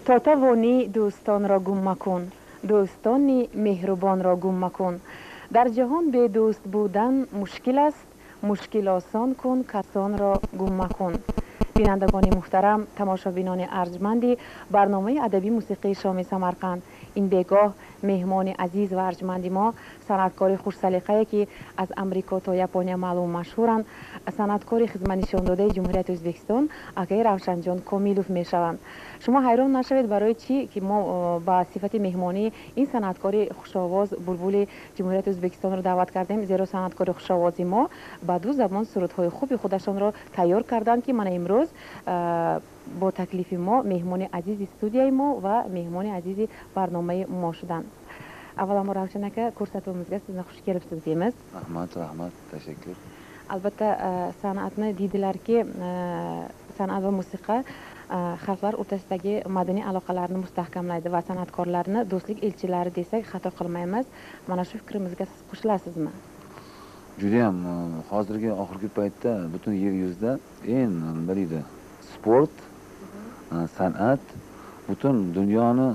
То тавонӣ, дӯстонро гум макун, дӯстони меҳрубонро гум макун. Дар ҷаҳон бедӯст будан мушкил аст, мушкил осон кун, касонро гум макун. Бинандагони муҳтарам, тамошобинони арҷманди барномаи адабӣ мусиқии шоми Самарқанд, ин бегоҳ меҳмони азиз ва арҷманди мо санъаткори хушсалиқае, ки аз Амрико то Япония маълуму машҳуранд, санъаткори хизматнишондодаи Ҷумҳурияти Ӯзбекистон, акаи Равшанҷон Комилов мешаванд. Шумо ҳайрон нашавед, барои чӣ ки мо ба сифати меҳмонӣ ин санъаткори хушовоз, булбули Ҷумҳурияти Ӯзбекистонро даъват кардем, зеро санъаткори хушовози мо ба ду забон сурудҳои хуби худашонро тайёр карданд, ки мана имрӯз бо таклифи мо меҳмони азизи студияи мо ва меҳмони азизи барномаи мо шуданд. Авваланбор, Равшан aka, ko'rsatuvimizga sizni xush kelibsiz deymiz. Rahmat, rahmat, tashakkur. Albatta, san'atni deydilarki, san'at va musiqa xalqlar o'rtasidagi madaniy aloqalarni mustahkamlaydi va san'atkorlarni do'stlik elchilari desak, xato qilmaymiz. Mana shu fikrimizga siz qo'shilasizmi? Judayam hozirgi oxirgi paytda butun yer yuzida eng, nima deydi, sport, san'at butun dunyoni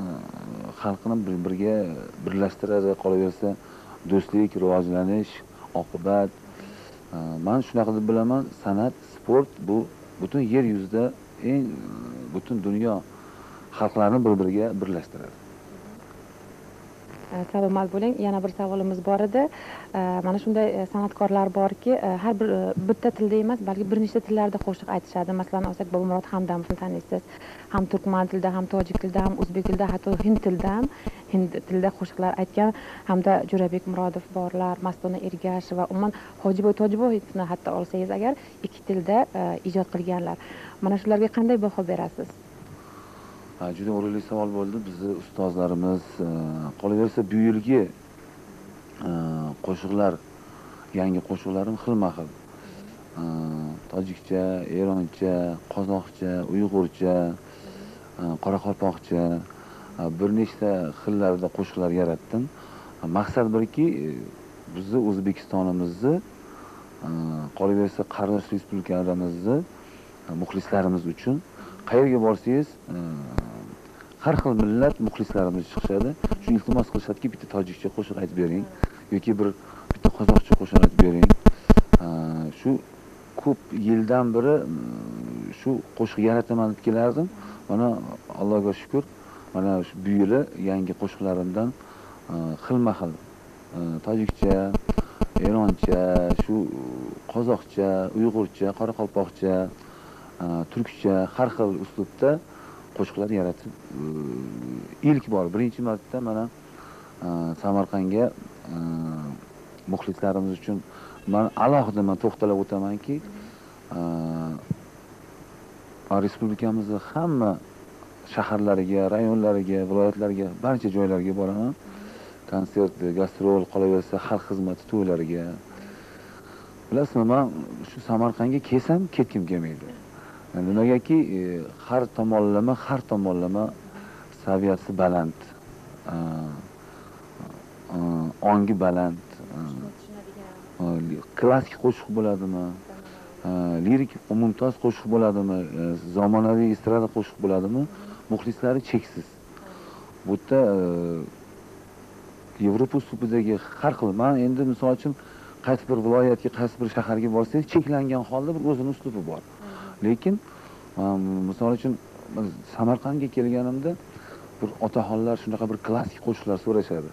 xalqini birga birlashtiradi, qolaversa do'stlik, rivojlanish, oqibat. Man shunaqa deb bilaman, san'at, sport bu butun yer yuzida eng butun dunyo xalqlarini bir biriga birlashtiradi. Salomat bo'ling. Yana bir savolimiz bor edi. Mana shunday san'atkorlar borki, har bir bitta tilda emas, balki bir nechta tillarda qo'shiq aytishadi. Masalan, olsak, Bobomurod Hamdamovni taniysiz. Ham turkman tilida, ham tojik tilida, ham o'zbek tilida, hatto hind tilida ham, hind tilida qo'shiqlar aytgan, hamda Jo'rabek Murodov borlar, Mastona Ergasheva, umuman Hojiboy Tojiboyevni hatto olsangiz agar, ikki tilda ijod qilganlar. Mana shularga qanday baho berasiz? Juda o'rinli savol bo'ldi. Bizni ustozlarimiz, qolaversa bu yilgi qo'shiqlar, yangi qo'shiqlarim xilma-xil. Tojikcha, eroncha, qozoqcha, uyg'urcha, qoraqalpoqcha, bir nechta xillarda qo'shiqlar yaratdim. Maqsad birki, bizni O'zbekistonimizni, qolaversa qarindosh respublikalarimizni muxlislarimiz uchun qayerga borsangiz, har xil millat muxlislarimiz chiqishadi. Shu iltimos qilishadiki, bitta tojikcha qo'shiq aytib bering yoki bir bitta qozoqcha qo'shiq aytib bering. Shu ko'p yildan beri shu qo'shiq yarataman deb kelardim. Mana Allohga shukr, mana shu bu yili yangi qo'shiqlarimdan xilma-xil tojikcha, eroncha, shu qozoqcha, uyg'urcha, qoraqalpoqcha, turkcha har xil uslubda qo'shiqlar yaratib, ilk bor birinchi marta mana Samarqandga muxlislarimiz uchun man alohida to'xtalib o'tamanki, respublikamizni hamma shaharlariga, rayonlariga, viloyatlarga, barcha joylarga boraman. Konsert, gastrol, qolaversa xalq xizmati to'ylariga. Bilasizmi, man shu Samarqandga kelsam ketgim kelmaydi. Nimagaki, har tomonlama saviyasi baland, ongi baland, klassik qo'shiq bo'ladimi, lirik mumtoz qo'shiq bo'ladimi, zamonaviy estrada qo'shiq bo'ladimi, muxlislari cheksiz. Bu yerda Yevropa uslubidagi har xil, man endi misol uchun qaysi bir viloyatga, qaysi bir shaharga borsangiz, cheklangan holda bir o'zini uslubi bor. Lekin misol uchun Samarqandga kelganimda bir otaxonlar shunaqa bir klassik qo'shiqlar so'rashadi.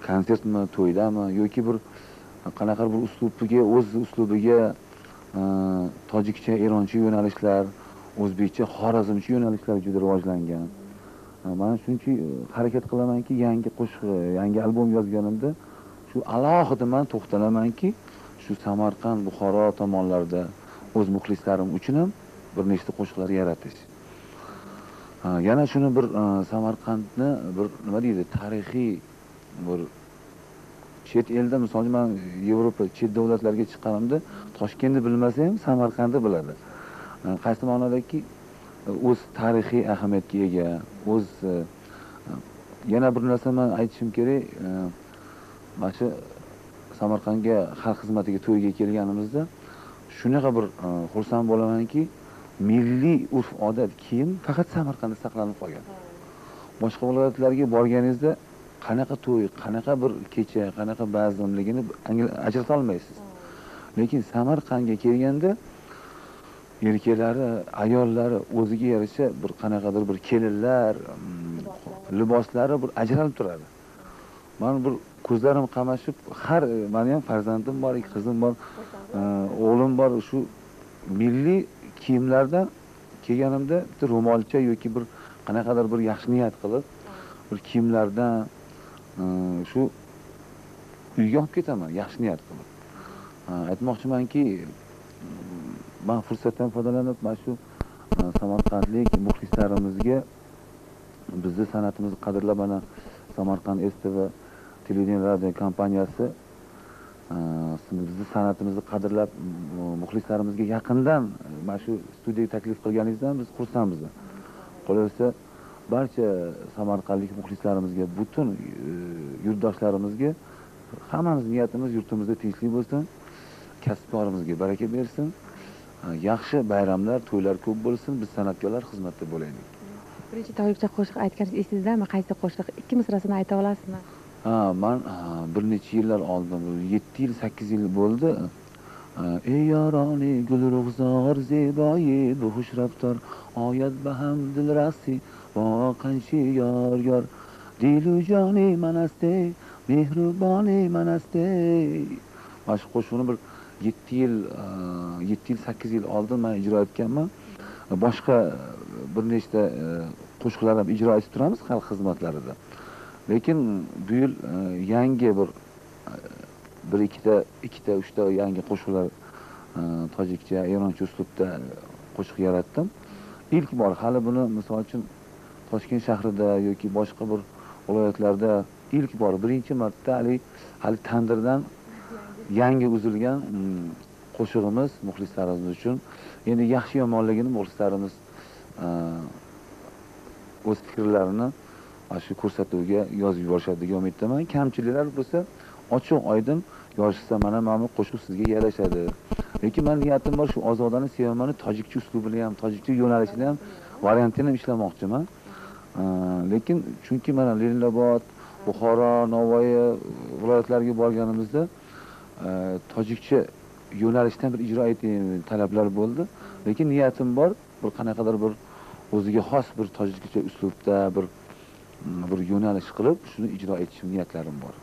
Konsertmi, to'ydami yoki bir qanaqa bir uslubiga, o'z uslubiga tojikcha, eroncha yo'nalishlar, o'zbekcha, xorazmcha yo'nalishlar juda rivojlangan. Man shuning uchun harakat qilamanki, yangi qo'shiq, yangi albom yozganimda shu alohida man to'xtalamanki, shu Samarqand, Buxoro tomonlarida o'z muxlislarim uchun ham bir nechta qo'shiqlar yaratish. Yana shuni bir Samarqandni bir, nima deydi, tarixiy bir chet elda, misol uchun man Yevropa, chet davlatlarga chiqqanimda Toshkentni bilmasa ham, Samarqandni biladi. Qaysi ma'nodaki, o'z tarixiy ahamiyatga ega, o'z yana bir narsa man aytishim kerak, mana shu Samarqandga xalq xizmatiga to'yga kelganimizda shunaqa bir xursand bo'lamanki, milliy urf odat kiyim faqat Samarqandda saqlanib qolgan. Boshqa viloyatlarga borganingizda qanaqa to'y, qanaqa bir kecha, qanaqa bazmligini ajrata olmaysiz. Lekin Samarqandga kelganda erkaklari, ayollari o'ziga yarasha bir qanaqadir bir kelinlar liboslari bir ajralib turadi. Men bir ko'zlarim qamashib, har meni ham farzandim bor, ikki qizim bor, o'g'lim bor, shu milliy kiyimlardan kelganimda bitta ro'molcha yoki bir qanaqadir bir yaxshi niyat qilib bir kiyimlardan shu uyga olib ketaman, yaxshi niyat qilib. Aytmoqchimanki, men fursatdan foydalanib mana shu samarqandlik muxlislarimizga bizni san'atimizni qadrlab, mana Samarqand STV televideniye radio kompaniyasi bizni san'atimizni qadrlab muxlislarimizga yaqindan mana shu studiyaga taklif qilganingizdan biz xursandmiz. Qolaversa, barcha samarqandlik muxlislarimizga, butun yurtdoshlarimizga hammamiz niyatimiz yurtimizda tinchlik bo'lsin, kasbkorimizga baraka bersin, yaxshi bayramlar, to'ylar ko'p bo'lsin, biz san'atkorlar xizmatda bo'laylik. Birinchi tojikcha qo'shiq aytganingiz esingizdami? Qaysi qo'shiq? Ikki misrasini ayta olasizmi? Ha, men bir necha yillar oldin, 7 yil, 8 yil bo'ldi. Ey yoroni gulruxzor zeboyi bu xushraftor oyat baham dilrasi va qanchi yor yor dilu joni manaste mehriboni manaste. Mana shu qo'shiqni bir 7 yil, 8 yil oldin men ijro etganman. Boshqa bir nechta qo'shiqlar ham ijro etib turamiz xalq xizmatlarida. Lekin bu yil yangi bir ikkita, uchta yangi qo'shiqlar tojikcha, eroncha uslubda qo'shiq yaratdim. Ilk bor hali buni misol uchun Toshkent shahrida yoki boshqa bir viloyatlarda ilk bor birinchi marta hali tandirdan yangi uzilgan qo'shig'imiz muxlislarimiz uchun. Endi yaxshi yomonligini muxlislarimiz o'z fikrlarini shu ko'rsatuvga yozib yuborishadi degan umiddaman. Kamchiliklar bo'lsa ochiq oydin yozishsa, mana bu qo'shiq sizga yarashadi. Lekin men niyatim bor shu Ozodani sevamani tojikcha uslubini ham, tojikcha yo'nalishini ham, variantini ham ishlamoqchiman. Lekin chunki mana Leninobod, Buxoro, Navoiy viloyatlariga borganimizda tojikcha yo'nalishdan bir ijro eting talablar bo'ldi. Lekin niyatim bor bir qanaqadir bir o'ziga xos bir tojikcha uslubda bir yo'nalish qilib shuni ijro etishim niyatlarim bor.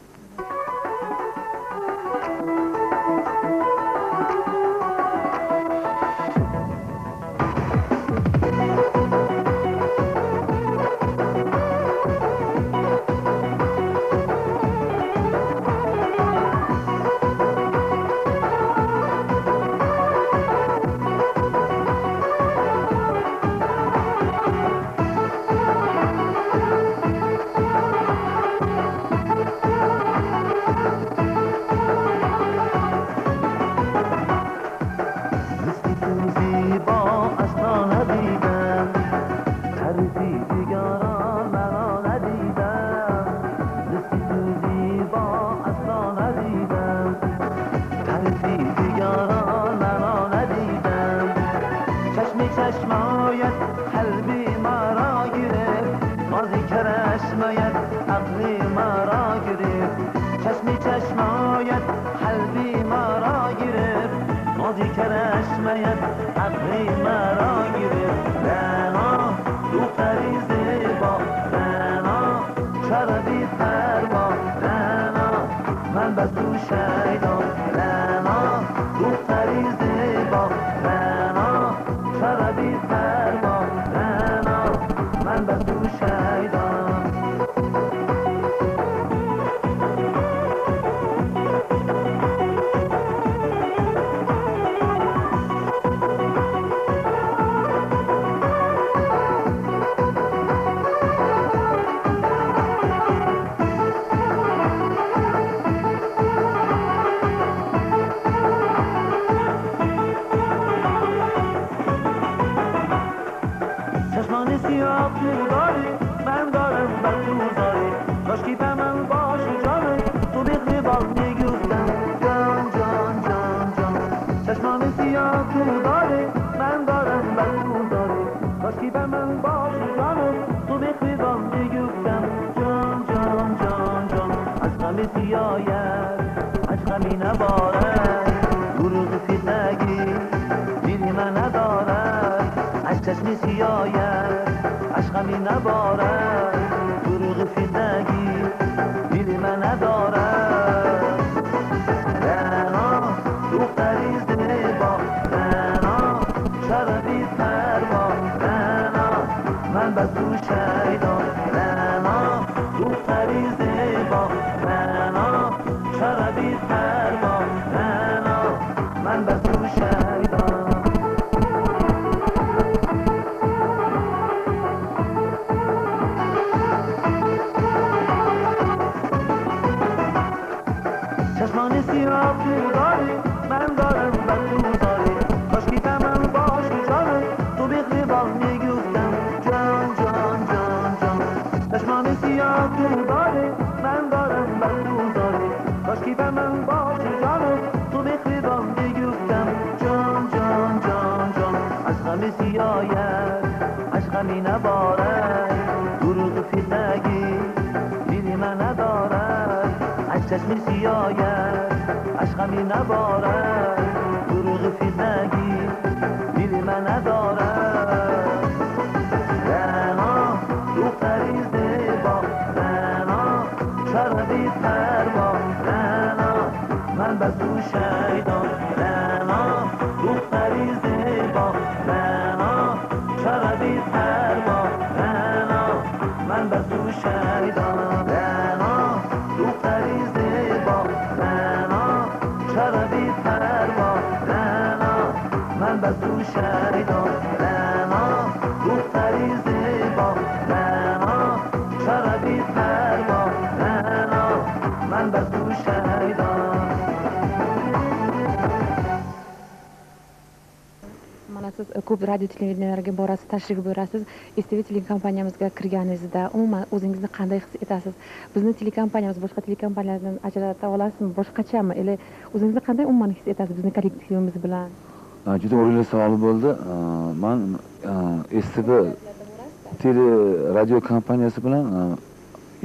من دارم بر تو داری، کاش که به من باشی جانم، تو بخیزان میگفتم. دختری زیبا رعنا چرا بی پروا رعنا من بس او شیدا رعنا دختری زیبا رعنا چرا بی پروا رعنا من بس او شیدا. چشمان سیاه تو داری من دارم و تو داری کاشکی به من باشی جانم تو مهربان میگفتم جان جان جان جان. چشمان سیاه تو داری من دارم و تو داری کاشکی به من باشی جانم تو مهربان میگفتم جان جان جان جان. از غم سیایت از غمی نبارد دروغ فتنگی دل من ندارد از چشم سیایت از غمی نبارد دروغ فتنگی دل من ندارد. رعنا دختری زیبا رعنا چرا بی پروا رعنا من بس او شیدا رعنا دختری زیبا رعنا چرا بی پروا رعنا من بس او شیدا رعنا دختری زیبا رعنا چرا بی پروا رعنا من بس او شیدا رعنا دختری زیبا رعنا چرا بی پروا رعنا من بس او شیدا. Mana siz ko'p radio televideniyalarga borasiz, tashrif buyurasiz. STV telekompaniyamizga kirganingizda umuman o'zingizni qanday his etasiz? Bizni telekompaniyamiz boshqa telekompaniyalardan ajrata olasizmi, boshqachami? Или o'zingizni qanday umuman his etasiz bizni kollektivimiz bilan? Juda o'rinli savol bo'ldi. Man STV tele radio kompaniyasi bilan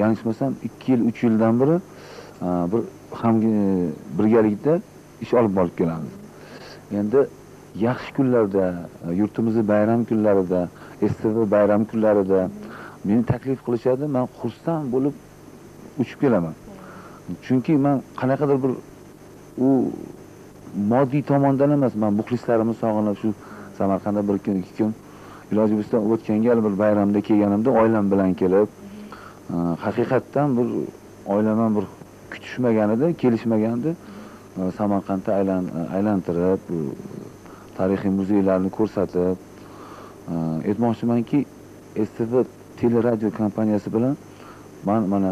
yanglishmasam 2 yil, 3 yildan beri bir ham birgalikda ish olib borib kelamiz. Endi yaxshi kunlarda, yurtimizni bayram kunlarida, STV bayram kunlarida meni taklif qilishadi, men xursand bo'lib uchib kelaman. Chunki men qanaqadir bir u moddiy tomondan emas, men muxlislarimni sog'inib shu Samarqandda bir kun, 2 kun iloji bo'lsa o'tgan gal bir bayramda kelganimda oilam bilan kelib, haqiqatdan bir oilam ham bir kutishmaganida, kelishmaganda Samarqandda aylantirib, tarixiy muzeylarni ko'rsatib, aytmoqchimanki, STV teleradio kompaniyasi bilan men mana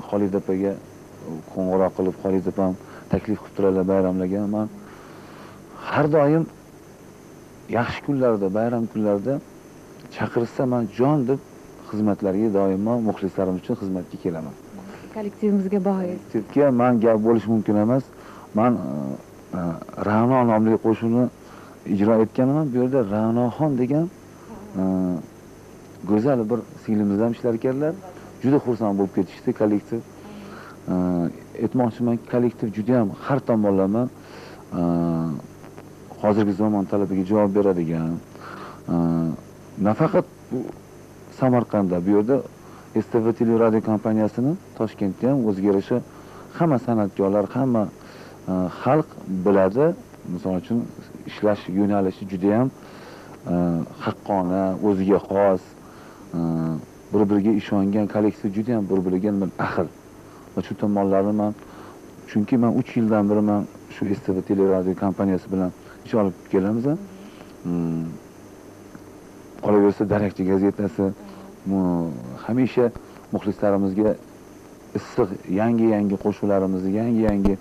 Xolida opaga qo'ng'iroq qilib, Xolida opam taklif qilib turadilar bayramlarga. Men har doim yaxshi kunlarda, bayram kunlarida chaqirsa men jon deb xizmatlarga doimo muxlislarim uchun xizmatga kelaman. Kollektivimizga bois. Kollektivga men gap bo'lishi mumkin emas. Men Ra'no nomli qo'shiqni ijro etganman. Bu yerda Ra'noxon degan go'zal bir singlimiz ham ishlar ekanlar. Juda xursand bo'lib ketishdi kollektiv. Aytmoqchimanki, kollektiv juda ham har tomonlama hozirgi zamon talabiga javob beradigan, nafaqat bu Samarqandda, bu yerda STV teleradio kompaniyasini Toshkentda ham o'ziga yarasha hamma san'atkorlar, hamma xalq biladi. Misol uchun ishlash yo'nalishi juda ham haqqona, o'ziga xos, bir-biriga ishongan kollektiv juda ham bir-biriga ahil. Va shu tomonlarni men, chunki men 3 yildan beri men shu STV teleradio kompaniyasi bilan ish olib kelamiz. Qolaversa Darakchi gazetasi hamisha muxlislarimizga issiq yangi-yangi qo'shiqlarimizni, yangi-yangi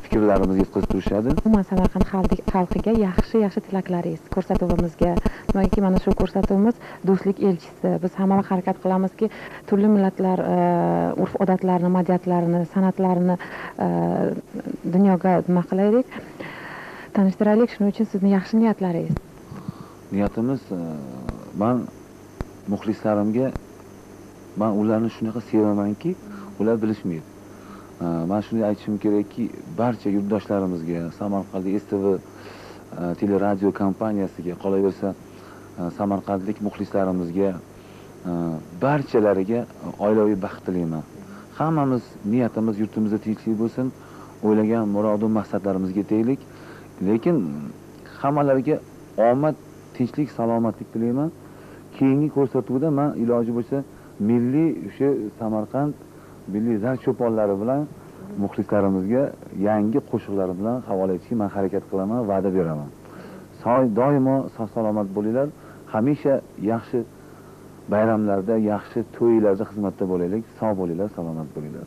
fikrlarimizni yetkazib turishadi. Umuman Samarqand xalqiga yaxshi-yaxshi tilaklaringiz ko'rsatuvimizga. Nimagaki mana shu ko'rsatuvimiz do'stlik elchisi. Biz hamma vaqt harakat qilamizki, turli millatlar urf-odatlarini, madaniyatlarini, san'atlarini dunyoga nima qilaylik, tanishtiraylik. Shuning uchun sizni yaxshi niyatlaringiz. Niyatimiz, men muxlislarimga, men ularni shunaqa sevamanki, ular bilishmaydi. Men shuni aytishim kerakki, barcha yurtdoshlarimizga, Samarqandlik STV teleradio kompaniyasiga, qolaversa samarqandlik muxlislarimizga, barchalariga oilaviy baxt tilayman. Hammamiz niyatimiz yurtimizda tinchlik bo'lsin, O'ylagan murod va maqsadlarimizga yetaylik. Lekin hammalariga omad, tinchlik, salomatlik tilayman. Keyingi ko'rsatuvda men iloji bo'lsa milliy o'sha Samarqand milliy zar cho'ponlari bilan muxlislarimizga yangi qo'shiqlar bilan havola etishga men harakat qilaman, va'da beraman. Doimo sog' salomat bo'linglar. Hamisha yaxshi bayramlarda, yaxshi to'ylarda xizmatda bo'laylik. Sog' bo'linglar, salomat bo'linglar.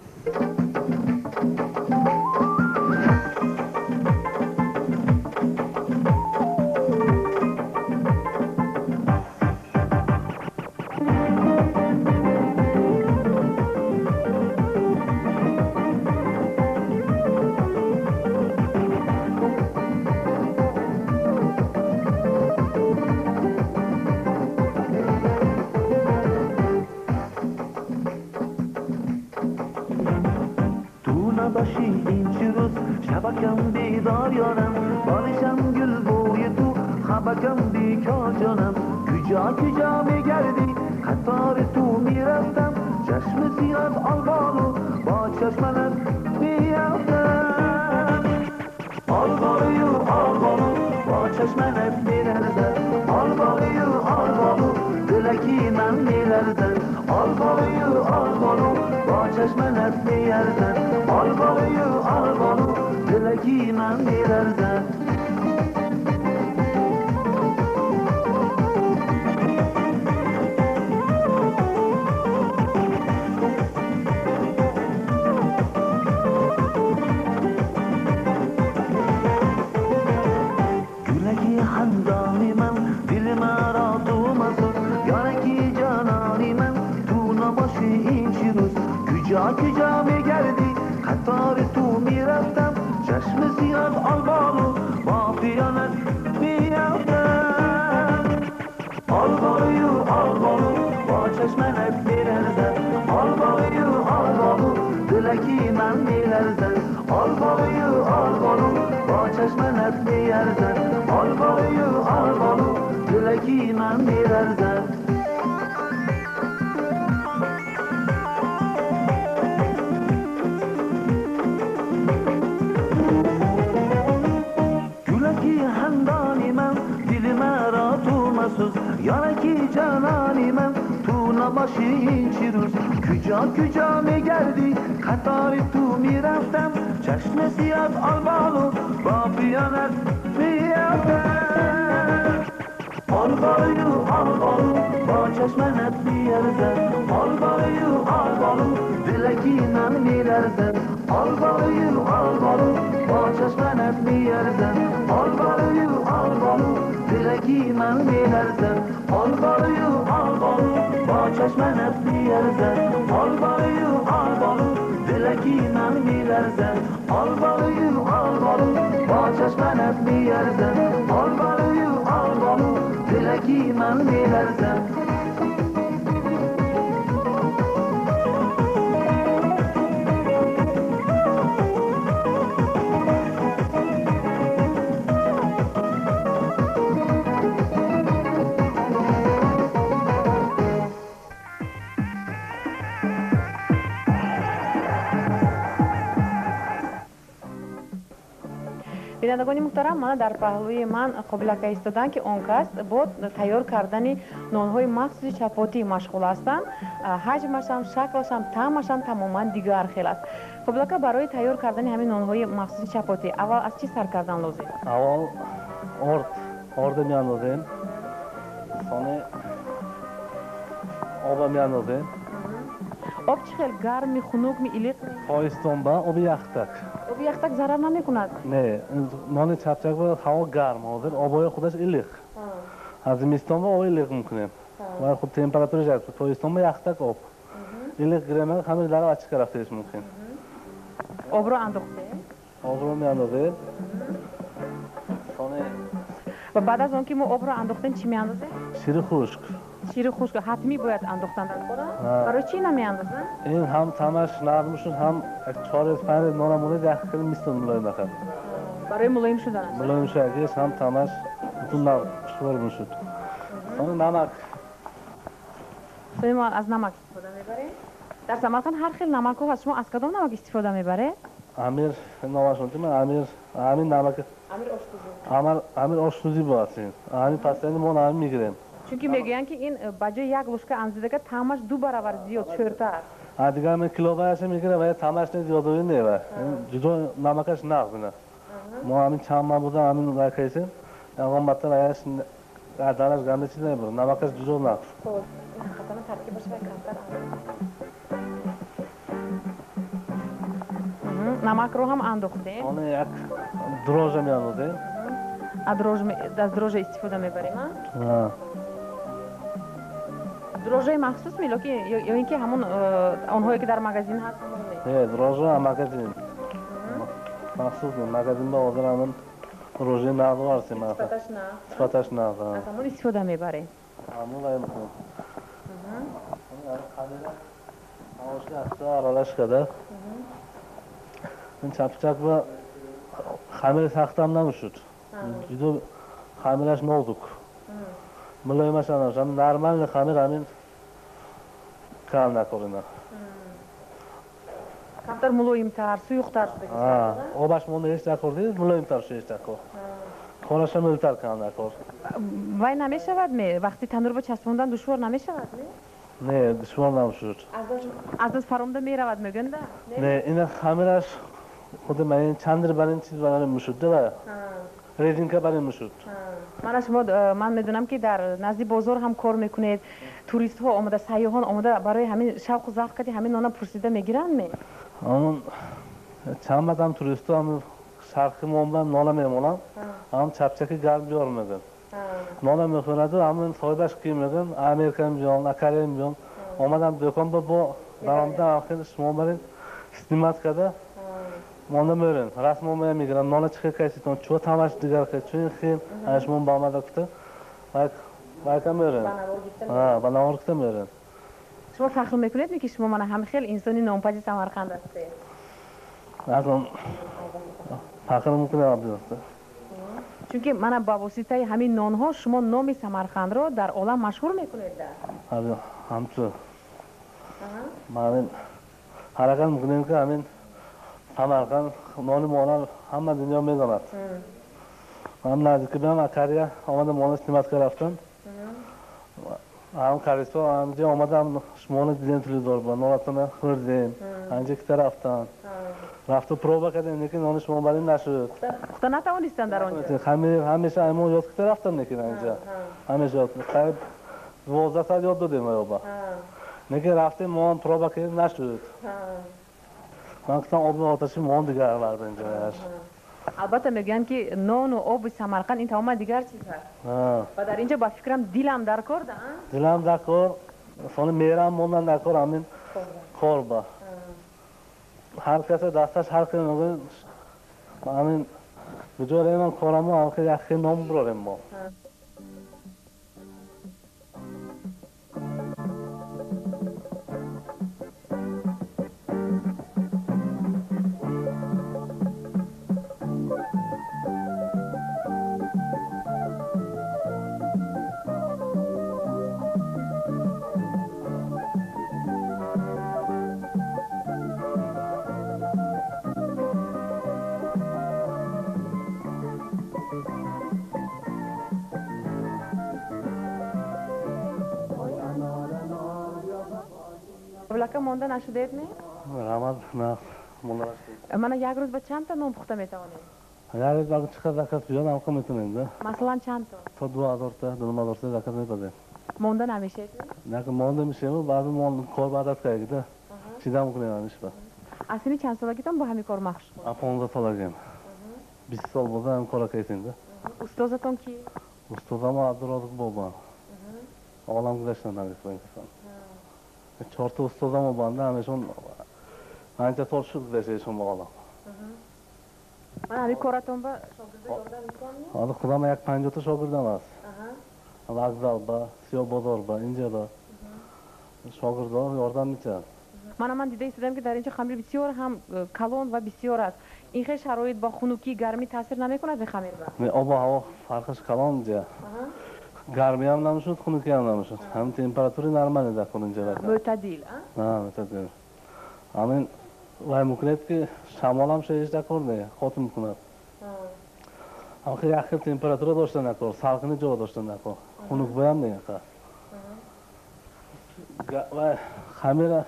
Бинандагони муҳтарам, мана дар паҳлӯи ман Қобилака истоданд, ки он кас бо тайёр кардани нонҳои махсуси чапотӣ машғул ҳастанд. Ҳаҷмашам, шаклашам, таъмашам тамоман дигар хел аст. Қобилака, барои тайёр кардани ҳамин нонҳои махсуси чапотӣ аввал аз чӣ сар кардан лозим? Аввал орда меандозем, сони оба меандозем. Об чӣ хел? Гармми, хунукми, илиқми? Тобистонба оби яхтак. Оби яхтак зарар намекунад? Не, нони чапчак ба ҳаво гарм, ҳозир обои худаш илиқ. Аз зимистонба об илиқ мекунем. Ва хуб температураш аст. Тобистонба яхтак об. Илиқ гиремак ҳамаи дар ачика рафташ мумкин. Обро андохтем? Обро меандозем. Сони ва баъд аз он ки мо обро андохтем, чӣ меандозем? Шири хушк. Шири хушк ҳатмӣ бояд андохтан дар кора? Барои чӣ намеандозанд? Ин ҳам таъмаш нарм шуд, ҳам 4-5 рӯз нона монед, як хел мистон мулоим бахад. Барои мулоим шуданаш? Мулоим шудагиш ҳам таъмаш бутун нав хушбор мешуд. Сони намак. Сони мо аз намак истифода мебарем. Дар Самарқанд ҳар хел намакҳо ҳаст. Шумо аз кадом намак истифода мебаред? Амир номаш Амир, ҳамин намак. Амир оштузӣ. Амир оштузӣ бояд ин. Ҳамин пастани мо ҳамин мегирем. Чунки мегӯянд ки ин ба ҷои як ложка андозидага таъмаш 2 баробар зиёд шӯртар. Дигар ҳамин киловаяша мегирем ва таъмаш не зиёдовӣ не ва. Ҷудо намакаш нағз ина. Мо ҳамин чанд ман буда ҳамин ракайсем. Ягон батта ваяш дараш ганда чиз намебурад. Намакаш ҷудо нағз. Ҳақиқатан таркибаш вай камтар. Намакро ҳам андохтем. Оне як дрожжа меандозем. Аз дрожжа истифода мебарем, а? Дрожжаи махсус ми ё ин ки ҳамон онҳое ки дар магазин ҳаст? Не, дрожжа магазин. Махсус не, магазин ба ҳозир ҳамон дрожжаи нағз варсем. Сифаташ нағз. Сифаташ нағз. Аз ҳамон истифода мебарем. Ҳамон вай мекунем. Аралаш карда. Ин чапчак ба хамири сахтам намешуд. Ҷудо хамираш нозук. Мулоимаш намешуд. Нормальный хамир ҳамин кам накор ина. Камтар мулоимтар, суюқтар шуда. Обаш монда ҳеч накор дид, мулоимтар шуда ҳеч накор. Хораша мултар кам накор. Вай намешавад ме? Вақти танур ба часпондан душвор намешавад ме? Не, душвор намешуд. Аз даст фаромда меравад мегӯянд? Не, ина хамираш худи ман ин чандир бар ин чиз бар ин мешуд, да? Резинка бар ин мешуд. Мана шумо, ман медонам ки дар назди бозор ҳам кор мекунед. Туристҳо омада, сайёҳон омада барои ҳамин шавқу завқ кади ҳамин нона пурсида мегиранд ме? Ҳамон чанд баъдам туристҳо ҳам шарқи мо нона мемонанд, ҳам чапчаки гарм биёр мегӯянд. Нона мехӯраду ҳамин соҳибаш ки мегӯянд, Америкам биён, Акарем биён. Омадам дӯкон ба бо даромадам хел шумо барин снимат карда монда мерен. Расм омая мегиранд, нона чӣ хел кайситон, чӯ тамаш дигар хел, чӯ ин хел, шумо ба омада гуфта, вайка мерен. Ба навор гуфта мерен. Шумо фахр мекунед ки шумо мана ҳам хел инсони нонпази Самарқанд ҳастед? Азон фахр мекунам, абдулло. Чунки мана ба воситаи ҳамин нонҳо шумо номи Самарқандро дар олам машҳур мекунед. Ҳамчун ман ҳаракат мекунем ки ҳамин Самарқанд нони моро ҳама дунё медонад. Ман наздики биям Акария омадам, моно снимат карда рафтам. Ҳам Карисо ҳамҷа омадам, шумоно дидем телевизор ба нонатона хӯрдем. Ҳамҷа кита рафтам. Рафту проба кардем, лекин нони шумо барин нашуд. Пухта натавонистанд дар он ҷо? Ҳамеша мо ёд кита рафтам, лекин ҳамҷа. Ҳамеша ёд. Қариб 12 соат ёд додем оба. Лекин рафтем, мо ҳам проба кардем, нашуд. Ман гуфтам оби оташи мо дигар вард инҷояш. Албатта мегӯянд ки нону оби Самарқанд ин тамоман дигар чиз аст. Ва дар инҷо ба фикрам дилам дар кор, да? Дилам дар кор, сони мерам мондан дар кор ҳамин кор ба. Ҳар касе дасташ ҳар хел мегӯяд, ҳамин куҷо ремам корамо ҳам хел як хел ном бурорем мо. Лака монда нашудед ме? Раҳмат, на, монда нашудед. Мана як рӯз ба чанд та нон пухта метавонед? Як рӯз ба чӣ қадр заказ биёд, ҳам метавонем, да? Масалан чанд то? То 2000 та, 2500 та заказ мепазем. Монда намешед? На, монда мешем, баъзе мон кор баъд аз кайги, да? Чида мекунем ҳамиш ба. Аз сини чанд солагитон бо ҳамин кор машғул? А 15 солагим. 20 сол боза ҳам кора кайсем, да? Устозатон ки? Устозам Абдурозиқ бобо. Олам гузаштан ҳамин инсон. Чорта устозам банда ҳамешон анча сол шуд гузаштаишон ба олам. Ман ҳамин коратон ба шогирдо ёрдам мекунам? Ҳозир худам як 50 та шогирдам аст. Вокзал ба, Сиёбозор ба, инҷа ба. Шогирдо ёрдам метиҳанд. Мана ман дида истодам ки дар инҷо хамир бисёр ҳам калон ва бисёр аст. Ин хел шароит бо хунукӣ, гармӣ таъсир намекунад ба хамир ба? Не, обу ҳаво фарқаш калон инҷа. Гармӣ ҳам намешуд, хунукӣ ҳам намешуд. Ҳамин температури нормале дар кун инҷа. Мӯътадил, а? Ҳа, мӯътадил. Ҳамин Вай мекунед ки шамол ҳам шоиш дакор не, хотим мекунад. Ҳам як хел температура дошта накор, салқини ҷо дошта накор. Хунук боям не қа. Вай хамира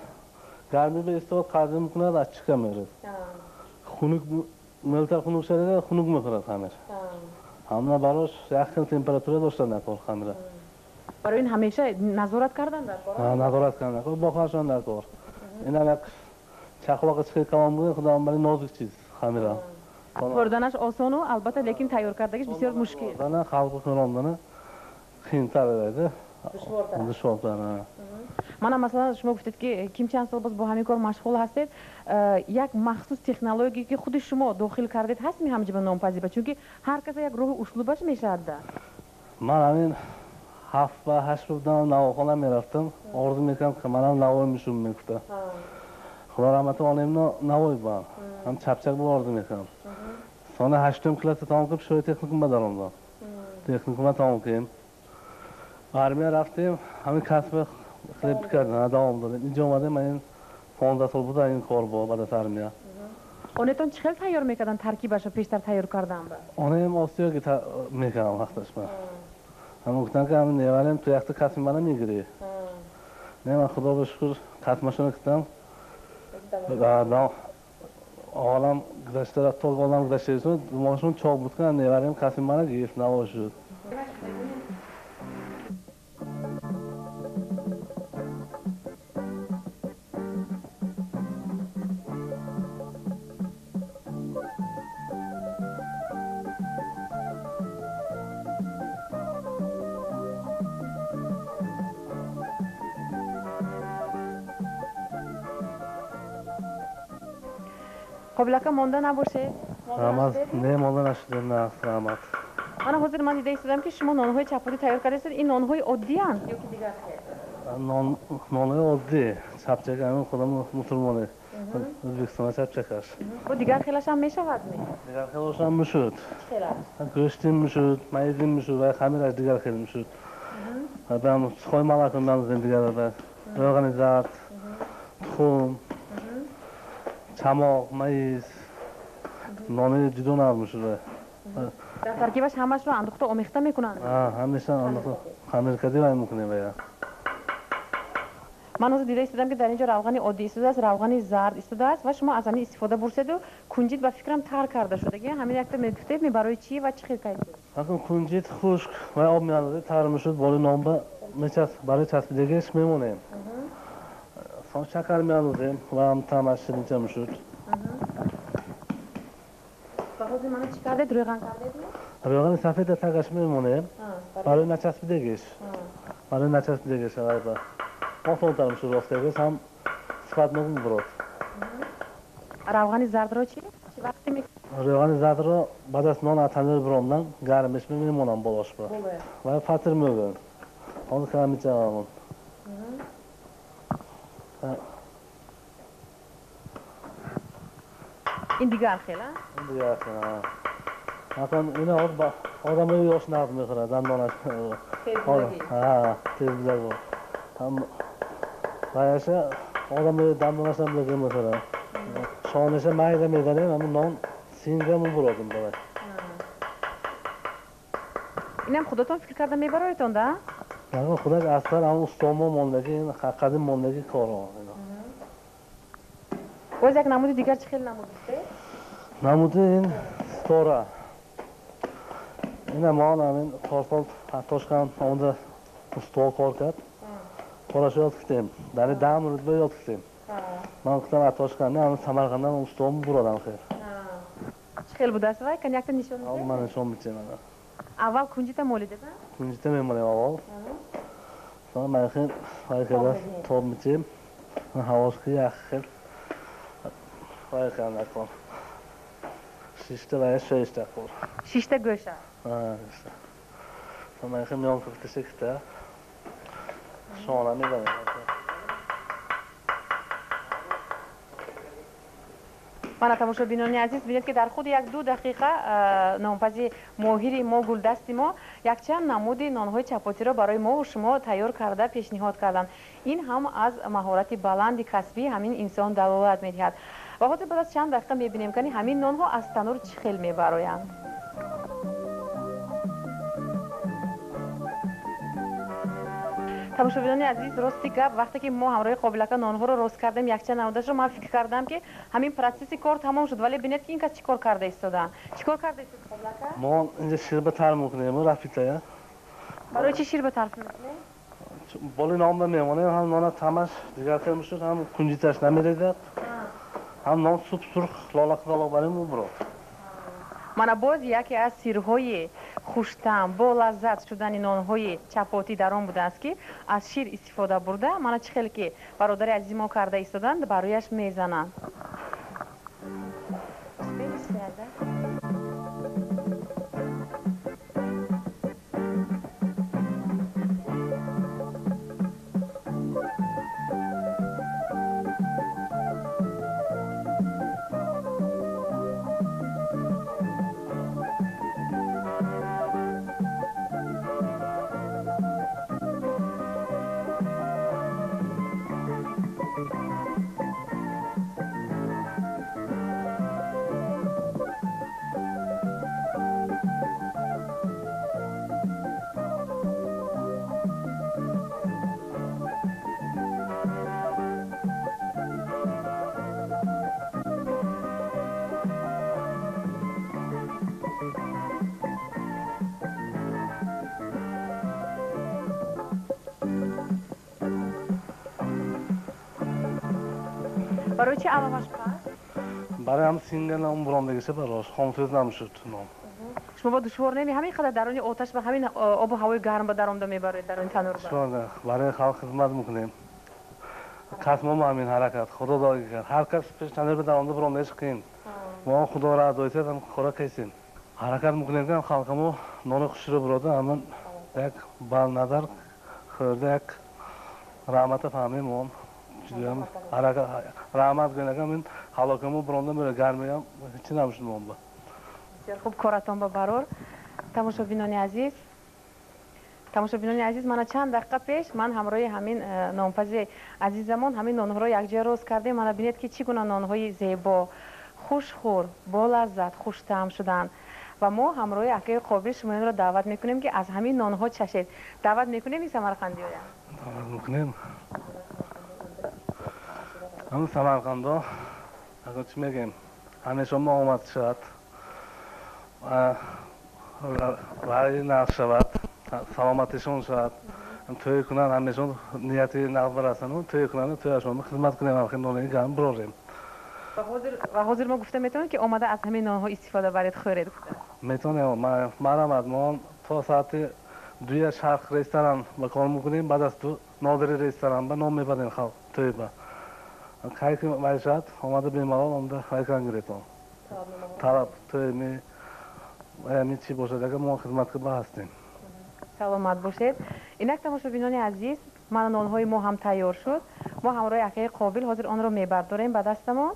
гарми ба истод қарзӣ мекунад, аз чика мерад. Хунук мелтар хунук шуда, хунук мехӯрад хамир. Ҳамна барош як хел температура дошта накор хамира. Барои ин ҳамеша назорат кардан дар кор? Назорат кардан дар кор, бохаршон дар кор. Ин як чақлоқи чиқи калон буд, худо барои нозук чиз хамира. Хӯрданаш осону, албатта, лекин тайёр кардагиш бисёр мушкил. Дана халқи хӯрондана қийинтар edi. Душвортар. Мана масалан шумо гуфтед ки ким чанд сол боз бо ҳамин кор машғул ҳастед, як махсус технология ки худи шумо дохил кардед ҳаст ми ҳамҷиба нонпазӣ ба, чунки ҳар каса як роҳи услубаш мешавад да. Ман ҳамин 7 ва 8 будам навохона мерафтам, орзу мекардам ки манам навой мешум мегуфта. Худо раҳмати онамно навой бам. Ҳам чапчак бу орзу мекардам. Сона 8 класс тамом қилib шои техникумга даромдам. Техникумга тамом қилdim. Армия рафтем, ҳамин касб хлеб кардам, давом додем. Инҷо омадем, ман 15 сол буда ин кор бо баъд аз армия. Онетон чӣ хел тайёр мекардан таркибашо пештар тайёр кардан ба? Онем осиё ки мекардам вақташ ман. Ҳам гуфтан ки ҳамин неварем ту якта касби мана мегирӣ. Не, ман худо ба шукр касбашоно кардам. Олам гузашта то олам гузашта мошун чоқ буд ки неварем касби мана гирифт наво шуд. Қобил ака монда набошед? Раҳмат, не монда нашудем, на, раҳмат. Мана ҳозир ман дида истодам ки шумо нонҳои чапотӣ тайёр кардаистед. Ин нонҳои оддиянд ё ки дигар хел? Нонҳои оддӣ, чапчак, ҳамин худам мусулмоне. Ӯзбекистонда чапчакаш. Бо дигар хелаш ҳам мешавад ми? Дигар хелаш ҳам мешуд. Чӣ хелаш? Гӯштим мешуд, маизим мешуд ва хамираш дигар хел мешуд. Баъд сухой малак меандозем дигар, баъд равғани зард, тухм, чамоқ, маиз, нони ҷудо нав мешуд. Дар таркибаш ҳамашро андохта омехта мекунанд? Ҳамеша андохта хамир кардӣ вай мекунем вая. Ман ҳозир дида истодам ки дар инҷо равғани оддӣ истодааст, равғани зард истодааст ва шумо аз ҳамин истифода бурседу кунҷит ба фикрам тар карда шудаги. Ҳамин якта мегуфтед ми барои чӣ ва чӣ хел кардед? Ҳакун кунҷит хушк ва об меандозед, тар мешуд, болои нонба мечасп, барои часпидагиш мемонем. Сон шакар меандозем ва ҳам таъмаш ширинча мешуд. Ва ҳозир мана чӣ кардед? Рӯйған кардед? Рӯйғани сафеда тагаш мемонем барои начаспидагиш. Барои начаспидагиш авайба. Осонтар мешуд ростагиш, ҳам сифатнок мебурод. Равғани зардро чӣ? Чӣ вақте мекунед? Рӯйғани зардро баъд аз нон аз танӯр биромдан гармиш мемонам болошба. Ва фатир мегӯем. Ҳозир кара мечавам. Ин дигар хел, а? Ин дигар хел, а. Ҳакон ина одамои ёш нағз мехӯрад, дандонаш. Ҳа, тез бузаг. Ҳам ваяша одамои дандонашам лиғи мехӯрад. Шонаша майда мезанем, ҳамин нон синга мебуродим давай. Инам худатон фикр карда мебароедтон, да? Ҳакон худаш асар ҳамон устомо мондаги, ин қадим мондаги коро. Боз як намуди дигар чӣ хел намуд гуфтед? Намуди ин ситора. Ина ман ҳамин 4 сол Тошканд онда усто кор кард. Корашо ёд гирифтем. Дар 10 рӯз ёд гирифтем. Ман гуфтам аз Тошканд, ҳамин Самарқандам устом буродам хел. Чӣ хел будааст вай? Кани якта нишон медиҳед? Ман нишон медиҳам. Аввал кунҷита молидед, а? Кунҷита мемолем аввал. Sonra ман хел вай хел тоб медиҳем. Ҳавош ки як хел вай хел накун. Шишта вай шишта кун. Шишта гӯша. Ҳа, шишта. Ман хел миён куфта шикта. Шона мезанем. Мана тамошобинони азиз, бинед ки дар худи як-ду дақиқа нонпази моҳири мо, гулдасти мо якчанд намуди нонҳои чапотиро барои мо шумо тайёр карда пешниҳод карданд. Ин ҳам аз маҳорати баланди касбии ҳамин инсон далолат медиҳад. Ва ҳозир баъд аз чанд дақиқа мебинем, ки ҳамин нонҳо аз танур чӣ хел мебароянд. Тамошобинони азиз, рости гап, вақте ки мо ҳамроҳи Қобилака нонҳоро рост кардем, якчанд намудашро ман фикр кардам, ки ҳамин процесси кор тамом шуд, вале бинед, ки ин кас чӣ кор карда истодаанд. Чӣ кор карда истода, Қобилака? Мо инҷа ширба тар мекунем, рафитая. Барои чӣ ширба тар мекунем? Боли нон ба мемонем, ҳам нона тамаш дигар хел мешуд, ҳам кунҷиташ намерезад, ҳам нон суп сурх лола қизалоқ барем уброд. Мана боз яке аз сирҳои хуштаъм, бо лаззат шудани нонҳои чапотӣ дар он будааст, ки аз шир истифода бурда, мана чӣ хеле ки бародари азизи мо карда истоданд, ба рӯяш мезананд. Барои чӣ алаваш паст? Барои ҳам синга ном бурондагиша барош, хомсӯз намешуд ном. Шумо бо душвор неми ҳамин қадар даруни оташ ба ҳамин обу ҳавои гарм ба даромда мебароед даруни танур ба? Душвор не, барои халқ хизмат мекунем. Касмо мо ҳамин ҳаракат, худо доги кард. Ҳар кас пеш танур ба даромда бурондагиш қиин. Мо худоро адои ҳам хӯра кесем. Ҳаракат мекунем, ки халқамо нони хушро бурода, ҳамин як ба назар хӯрда як раҳмата фаҳмем мо. Раҳмат гӯянакам ин ҳалокамо буронда мера, гармиам ҳеҷ намешуд мо ба. Бисёр хуб, коратон ба барор. Тамошобинони азиз, тамошобинони азиз, мана чанд дақиқа пеш ман ҳамроҳи ҳамин нонпази азизамон ҳамин нонҳоро якҷоя рост кардем. Мана бинед, ки чӣ гуна нонҳои зебо, хушхӯр, бо лаззат, хуштаъм шуданд. Ва мо ҳамроҳи акаи Қобил шумоёнро даъват мекунем, ки аз ҳамин нонҳо чашед. Даъват мекунем ин самарқандиёя? Даъват мекунем. Ҳамин Самарқандо, агар чӣ мегем, ҳамеша мо омад шавад, раъи нағз шавад, саломатишон шавад, тӯй кунанд, ҳамешон нияти нағз барасанд, тӯй кунанд, тӯяшон хизмат кунем, ҳамхел нони гарм бирорем. Ва ҳозир мо гуфта метавонем, ки омада аз ҳамин нонҳо истифода баред, хӯред гуфта? Метавонем. Марҳамат, мо то соати дуя шарқ ресторан ба кор мекунем, баъд аз ду нодири ресторан ба нон мебарем халқ тӯйба. Кай ки вай шавад, омада бемалол омада вай кан гиретон. Талаб тӯйми ами чӣ бошад, агар мо хизматка ба ҳастем. Саломат бошед. Инак тамошобинони азиз, мана нонҳои мо ҳам тайёр шуд. Мо ҳамроҳи акаи Қобил ҳозир онро мебардорем ба дастамон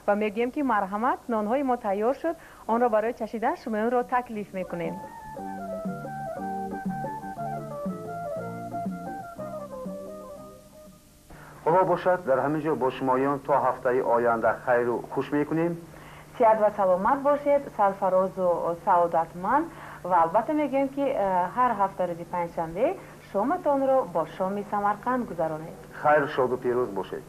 ва мегӯем, ки марҳамат, нонҳои мо тайёр шуд, онро барои чашидан шумоёнро таклиф мекунем. Худо бошад, дар ҳамин ҷо бо шумоён то ҳафтаи оянда хайру хуш мекунем. Сиҳат ва саломат бошед, сарфарозу саодатманд, ва албатта мегӯем, ки ҳар ҳафта рӯзи панҷшанбе шоматонро бо шоми Самарқанд гузаронед. Хайр, шоду пирӯз бошед.